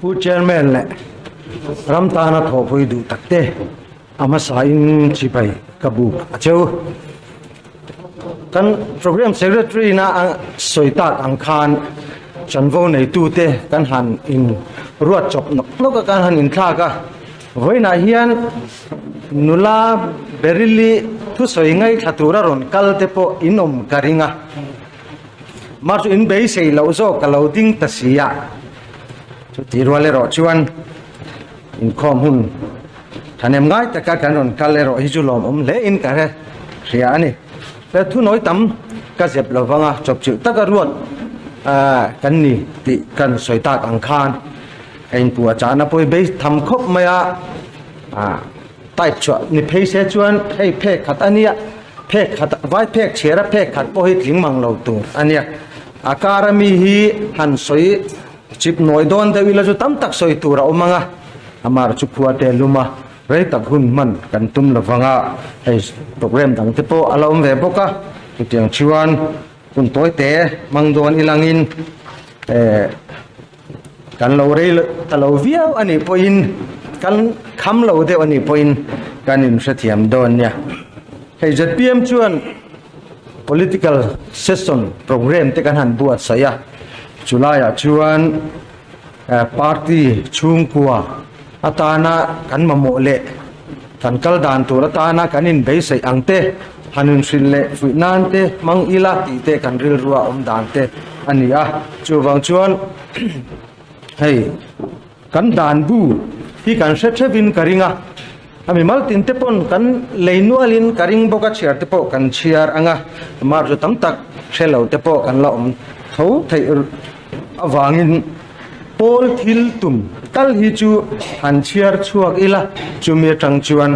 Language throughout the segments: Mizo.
Pu Chairman leh ram tana thawhpui duh takte a hmasain chibai ka buk a cheu. Kan Programme Secretary na a sawi tak ang khan chanvo neitute kan han in ruat chawp nawk nawk a, kan han inthlak a. Vawiinah hian nula Berili thusawi ngaithla tura rawn kal te pawh in awm ka ring a. Mar chu in beisei loh zawk ka lo ding ta si a, chuti rual erawh chuan inkhawm hun thahnem ngai taka kan rawn kal erawh hi chu lawmawm hle in ka hre hria a ni. He thunawi tam ka zep lo vang a, chawpchilh taka ruat kan ni tih kan sawi tak ang khan a inpuah chahna pawh hi bei tham khawp mai a, type chhuah ni phei se chuan hei phek khat a nia. Phek khat, vai phek chhiara phek khat pawh hi tling mang lo tur a nia. A kara mi hi han sawi chip nawi dawn deuh ila chu tam tak sawi tur a awm ang a, amar chu khua te lum a, rei tak hun hman kan tum lo vang a, hei program dang te pawh a la awm ve bawk a, chutiang chuan hun tawi te hmang dawn ilangin eh kan lo rei ta lo viau a nih pawhin kan kham lo deuh a nih pawhin kan inhrethiam dawn nia. Hei zpm chuan political session program te kan han buatsaih a, chulaiah chuan party chhungkua atana kan mamawh leh kan kal dan tur atana kan inbeisaih ang te han inhrilh leh fuih nan te hmang ila tih te kan rilrua awm dan te a ni a. Chuvang chuan hei kan dan bu hi kan hre theuhin ka ring a, a mimal tin te pawn kan lei nualin ka ring bawk a, chhiar te pawh kan chhiar ang a, mar chu tam tak hre lo te pawh kan la awm tho theih avangin Pawl thil tum tal hi chu han chhiar chhuak ila, chumi atang chuan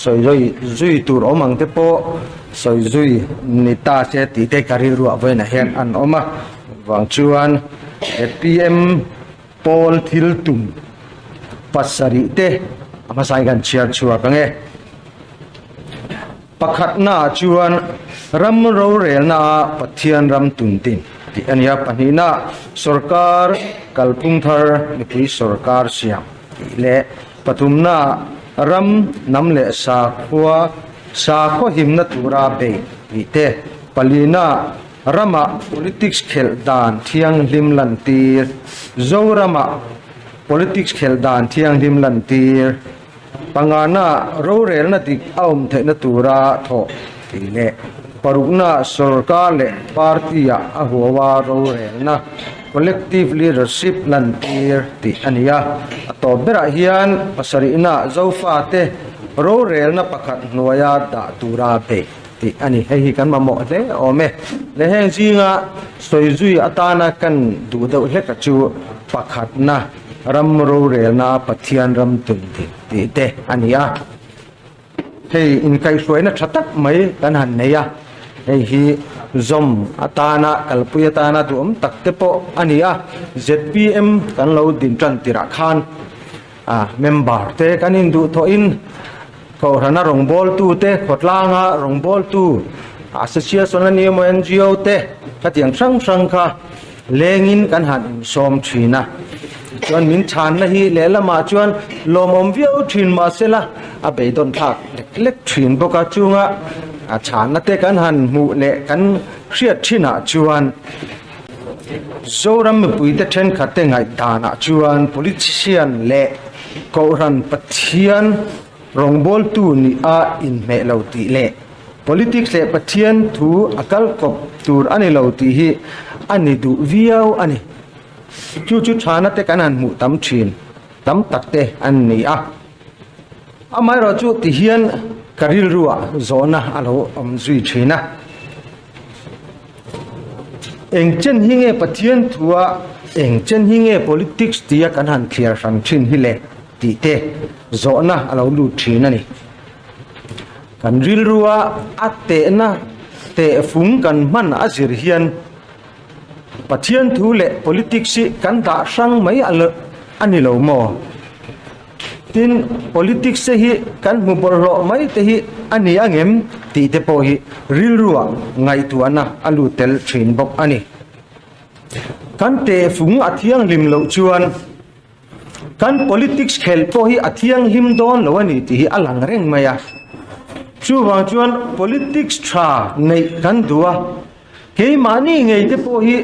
sawi zui zui tur awm ang te pawh sawi zui ni ta se tih te ka rilruah vawiinah hian an awm a, vang chuan PM pawl thil tum pasarih te a hmasain kan chhiar chhuak ang e. Pakhatnaah chuan ram rorelnaah Pathian ram tuntin tih a ni a, pahnihnaah sawrkar kalphung thar mipui sawrkar siam tih leh pathumnaah ram hnam leh sakhua sakhaw himna tura bei tih te, palinaah ramah politics khelh dan thianghlim lantir, Zoramah politics khelh dan thianghlim lantir. Pangana rorelna dik a awm theihna tura thawh tih leh parukna sorkar leh party-ah a huawa rorelna, collective leadership, lantir tih a ni a. A tawp berah hian pasarihna Zofate rorelna pakhat hnuaia dah tura beih tih a ni. Hei hi kan mamawh hle awm e. Leh heng zinga sawi zui atana kan duh deuh hleka chu pakhatna. Ram rorelna Pathian ram tun dik tih te a ni a. Hei inkaihhruaina tha tak mai kan han nei a, hei hi zawm atana kalpui atana duhawm tak te pawh a ni a. Zpm kan lo din tan tirah khan a member te kan induh thawhin Kohhrana rawngbawltu te, khawtlanga rawngbawltu, association a ni emaw NGO te khatiang hrang hrang kha lengin kan han insawm thin a. Chuan min chhanna hi lehlamah chuan lawmawm viau thin mahsela a beidawn thlak lek lek thin bawk a, chunga a chhanna te kan han hmuh leh kan hriat thinah chuan Zoram mipuite thenkhatte ngaihdanah chuan politician leh Kohhran Pathian rawngbawltu nih a inhmeh lo tih leh politics leh Pathian thu a kal kawp tur a ni lo tih hi a ni duh viau a ni. Chu chu thana te kan han hmuh tam thin tam tak te an ni a. Amaherawhchu ti hian ka rilruah zawhna a lo awm zui thin a. Eng chen hi nge Pathian thua, eng chen hi nge politics tia kan han thliar hran thin hi le tih te zawhna a lo lut thin a ni. Kan rilrua a tehna tehfung kan hman a zir hian Pathian thu leh politics hi kan dah hrang mai a ni lo maw? Tin, politics te hi kan hmu bawlhhlawh mai te hi a ni ang em tih te pawh hi rilruah ngaihtuahna a lut tel thin bawk a ni. Kan tehfung a thianghlim loh chuan. Kan politics khelh pawh hi a thianghlim dawn lo a ni tih hi a lang reng mai a. Chuvang chuan politics tha neih kan duh a, keimahni ngei te pawh hi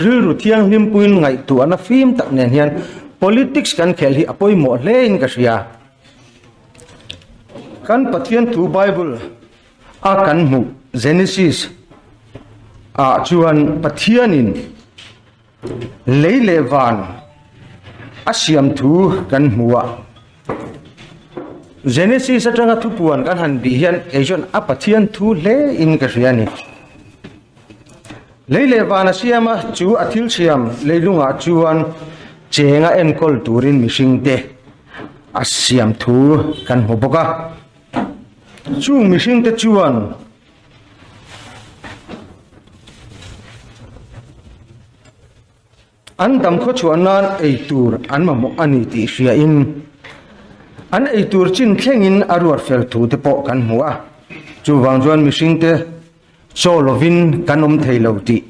rilru thianghlim puiin ngaihtuahna fim tak nen hian politics kan khelh hi a pawimawh hle in ka hria. Kan Pathian thu Bible a kan hmuh Genesis ah chuan Pathianin Lei leh van a siam thu kan hmu a, Genesis atanga thupuan kan han bih hian kei chuan a Pathian thu hle in ka hria a ni. Lei leh van a siam a, chu a thil siam leilungah chuan chenga enkawl turin mihring te a siam thu kan hmu bawk a. Chung mihring te chuan An dam khaw chhuah nan ei tur an mamawh a ni tih hriain an ei tur chin thlengin a ruat fel thu te pawh kan hmu a. Chuvang chuan mihringte chaw lovin kan awm thei lo tih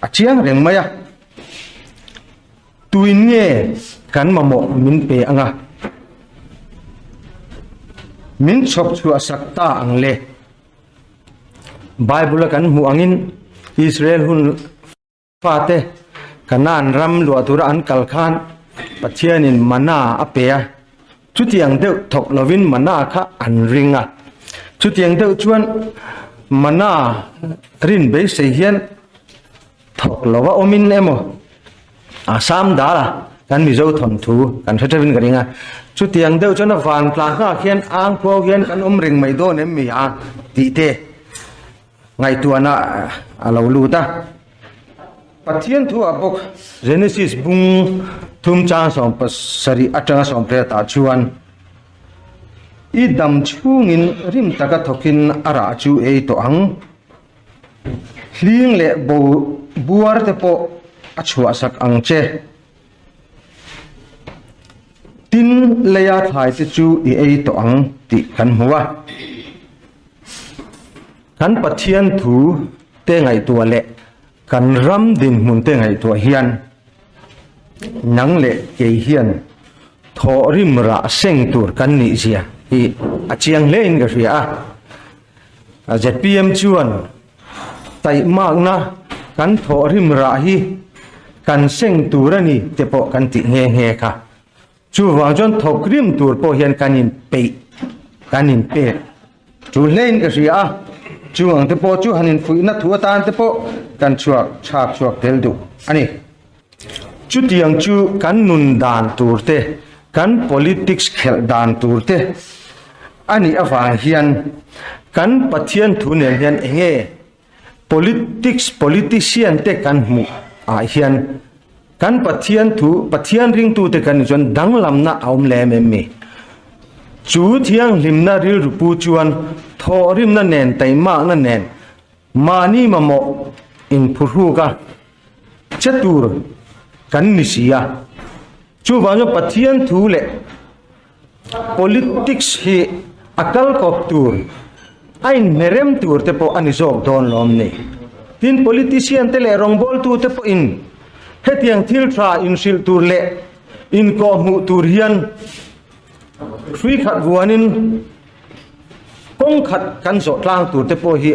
a chiang reng mai a. Tuin nge kan mamawh min pe anga min chhawp chhuah sak ta ang le? Bible a kan hmuh angin Israel hun fate Canaan ram luah tura an kal khan Pathianin mana a pe a, chutiang deuh thawk lovin mana kha an ring a. Chutiang deuh chuan mana rin beisei hian Thawk lova awmin emaw a sam dal a, kan Mizo thawnthu kan hre theuhin ka ring a, chutiang deuh chuan a van tla nghak hian ang khuau hian kan awm reng mai dawn em mi a tih te ngaihtuahna a lo lut a. Pathian thu ah bawk Genesis bung thum chang 17 atanga 18 ah chuan i dam chhungin rim taka thawkin a rah chu ei tawh ang. Hling leh bo buar te pawh a chhuahsak ang che. Tin, leia thlai te chu i ei tawh ang tih kan hmu a. Kan Pathian thu te ngaihtuah leh kan ram dinhmun te ngaihtuah hian nang leh kei hian thawhrim rah seng tur kan nih zia hi a chiang hle in ka hria a. ZPM chuan taihmakna kan thawhrim rah hi kan seng tur a ni te pawh kan tih nghe nghe kha. Chuvang chuan thawkrim tur pawh hian kan inpeih, kan inpek tul hlein ka hria a. Chung ang te pawh chu han infuihna thu atan te pawh kan chhuak chhak chhuak tel duh a ni. Chutiang chu kan nun dan tur te, kan politics khelh dan tur te a nih avang hian kan Pathian thu nen hian enge politics, politician te kan hmuh ah hian kan Pathian thu, Pathian ringtu te kan nih chuan danglamna a awm lem em mi? Chu thianghlimna rilru pu chuan thawhrimna nen, taimakna nen mahni mamawh inphuhruk a, Che tur kan ni si a, chuvang chuan Pathian thu leh politics hi a kal kawp tur, a inhmerem tur te pawh a ni zawk dawn lawm ni. Tin, politician te leh rawngbawltu te pawhin hetiang thil tha inhrilh tur leh inkawhhmuh tur hian hrui khat vuanin Kawng khat kan zawh tlang tur te pawh hi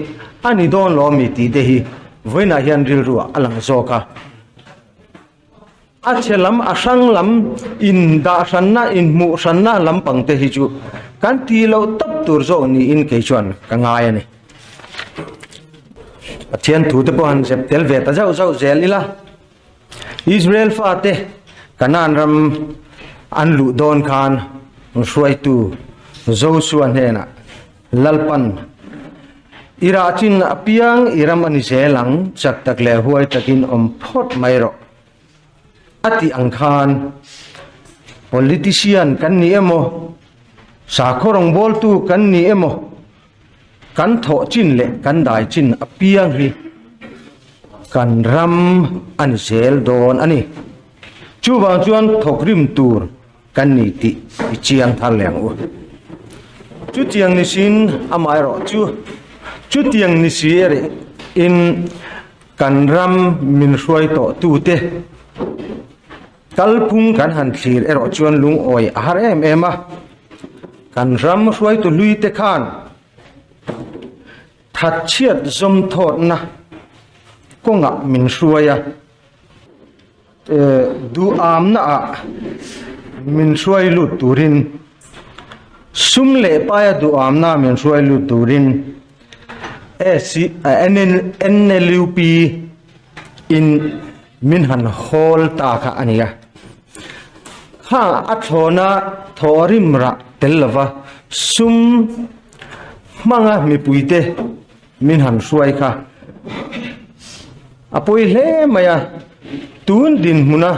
a ni dawn lo ami tih te hi vawiinah hian rilru ah a lang zawk a. A chhe lam, a hrang lam, in dah hranna, in hmuh hranna lampang te hi chu kan tih loh tawp tur zawk niin kei chuan ka ngai a ni. Pathian thu te pawh han zep tel ve ta zauh zauh zel ila. Israel fate Kanaan ram an luh dawn khan hruaitu Josua hnenah, Lalpan, i rah chin apiang i ram a ni zel ang, chak tak leh huai takin awm phawt mai rawh, a tih ang khan politician kan ni emaw, sakhaw rawngbawltu kan ni emaw, Kan thawh chin leh kan dai chin apiang hi kan ram a ni zel dawn a ni. Chuvang chuan thawkrim tur kan ni tih i chiang thar leh ang u. Chutiang ni siin amaherawh chu chutiang ni si erawh in kan ram min hruai tawh tute. Kalphung kan han thlir erawh chuan lungawi a har em em a, kan ram hruaitu hlui te khan thatchhiat zawmthawtna kawngah min hruai a, duhamna ah min hruai lut turin sum leh paia duhamna min hruai lut turin NLUP in min han hawl ta kha a ni a. Kha a thlawna thawhrim rah tel lova sum hmanga mipuite min han hruai kha a pawi hle mai a. Tun dinhmuna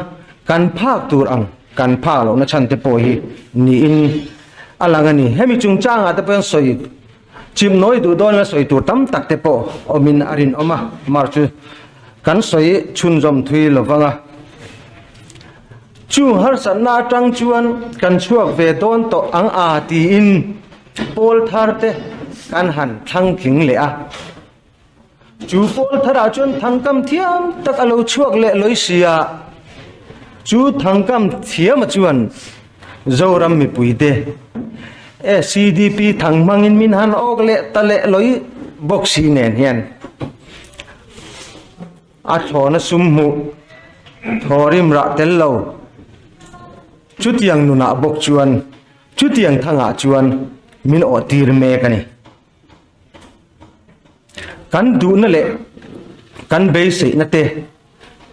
kan phak tur ang kan phak lohna chhan te pawh hi niin a lang a ni. Hemi chungchangah te pawh hian sawi Chim nawi duh dawn la sawi tur tam tak te pawh awmin a rinawm a, mar chu kan sawi chhunzawm thui lo vang a. Chung harsatna atang chuan kan chhuak ve dawn tawh ang a tiin pawl thar te kan han thlang tling leh a. Chu pawl tharah chuan thangkam thiam tak a lo chhuak leh lawi si a, chu thangkam thiama chuan Zoram mipuite SCDP thang hmangin min han awk leh ta leh lawi bawk si nen hian a thlawna sum hmuh thawrim rah tel lo. Chutiang nunah bawk chuan chutiang thangah chuan min awhtir mek a ni. Kan duhna leh kan beiseihna te,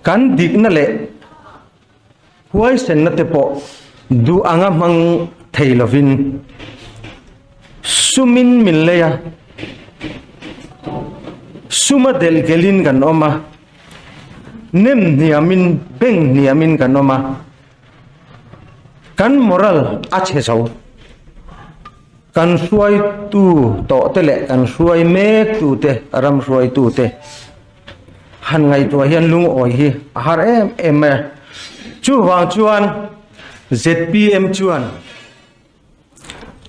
kan dikna leh huaisenna te pawh duh anga hmang thei lovin sumin min lei a, suma delhkelhin kan awm a, nem hniamin, beng hniamin kan awm a, kan moral a chhe zo. Kan hruaitu tawhte leh kan hruai mektute, ram hruaitute han ngaihtuah hian lungawi hi a har em em mai a. Chuvang chuan zpm chuan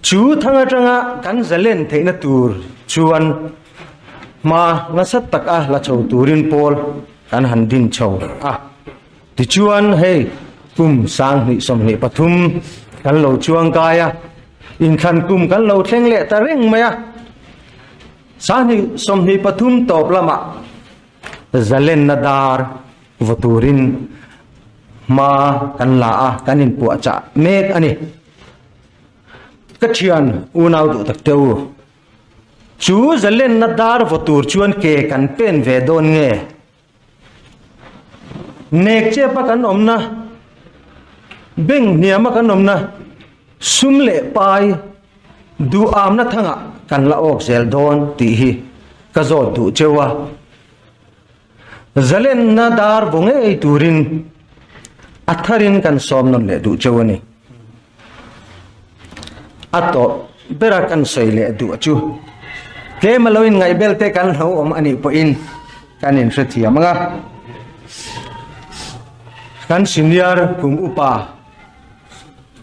chu thang atanga kan zalen theihna tur chuan hma nasa taka la chho turin pawl kan han din chho a. Tichuan hei kum 2023 kan lo chuang kai a, inthlan kum kan lo thleng leh ta reng mai a. 2023 tawp lamah zalenna dar vaw turin hma kan la a, kan inpuahchah mek a ni. Ka thian unau duh tak te u, chu zalenna dar vaw tur chuan ke kan pen ve dawn nge? Nek chepa kan awmna, beng hniama kan awmna, sum leh pai duhamna thangah kan la awk zel dawn tih hi ka zawt duh cheu a. Zalenna dar vaw ngei turin a tharin kan sawm nawn leh duh cheu a ni. A tawp bera kan sawi leh duh chu tlem a lo inngaihbel te kan hlo awm a nih pawhin kan inhrethiam ang a. Kan senior kum upa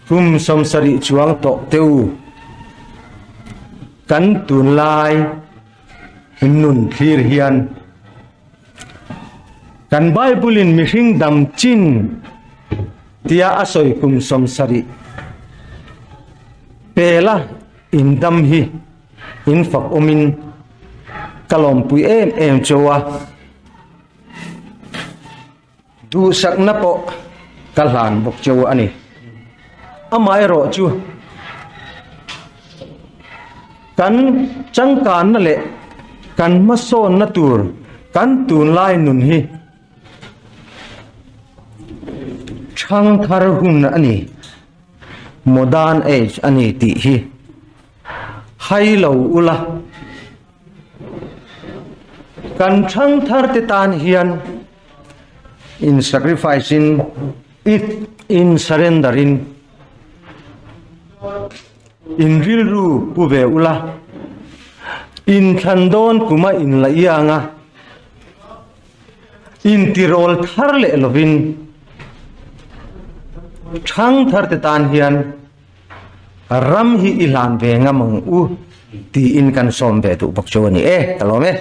kum 70 chuang tawh te u kan tunlai nun thlir hian Kan Bible-in mihring dam chin tia a sawi kum 70 pela in dam hi in fak awmin ka lawmpui em em cheu a, duhsakna pawh ka hlan bawk cheu a ni. Amaherawh chu Kan changkanna leh kan hmasawnna tur kan tunlai nun hi thangthar hun a ni, modern age a ni tih hi hai lo ula. Kan thangthar te tan hian in sacrifice in, in surrender in, In rilru pu ve ula, in thlan dawn kuma in la iang a, in tirawl thar leh lovin thang thar te tan hian ram hi i hlan ve ngam ang u tiin kan sawm ve duh bawk chu a ni e, ka lawm e.